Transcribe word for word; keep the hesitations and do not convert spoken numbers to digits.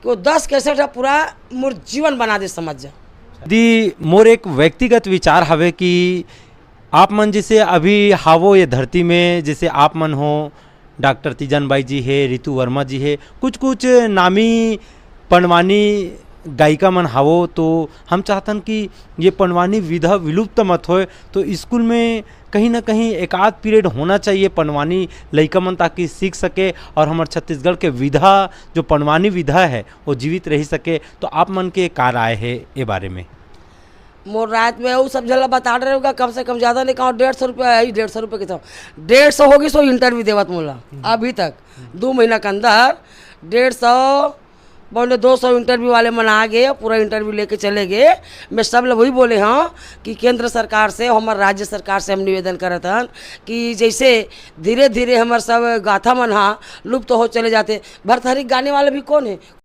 वो दस कैसेट ह पूरा मोर जीवन बना दे, समझ जा। दी, मोर एक व्यक्तिगत विचार हवे कि आप मन जैसे अभी हावो ये धरती में, जैसे आप मन हो, डॉक्टर तीजन बाई जी हे, रितु वर्मा जी हे, कुछ कुछ नामी पंडवानी गायिका मन हावो, तो हम चाहतन कि ये पंडवानी विधा विलुप्त मत होए, तो स्कूल में कहीं ना कहीं एक आध पीरियड होना चाहिए पंडवानी लइका मन, ताकि सीख सके और हमर छत्तीसगढ़ के विधा, जो पंडवानी विधा है, वो जीवित रह सके। तो आप मन के का राय है ये बारे में? मोर राय में वो सब झन ला बता रहे होगा, कम से कम ज़्यादा नहीं कहा, डेढ़ सौ रुपया है, डेढ़ सौ रुपये के तो डेढ़ सौ होगी सो इंटरव्यू देवत मोला अभी तक दो महीना के अंदर डेढ़ सौ पौने दो सौ इंटरव्यू वाले मन आ गए, पूरा इंटरव्यू लेके चले गए। मैं सब लोग वही बोले हाँ कि केंद्र सरकार से, हमारे राज्य सरकार से हम निवेदन करत हन कि जैसे धीरे धीरे हमारे सब गाथा मन हा लुप्त हो चले जाते। भरथरी गाने वाले भी कौन है?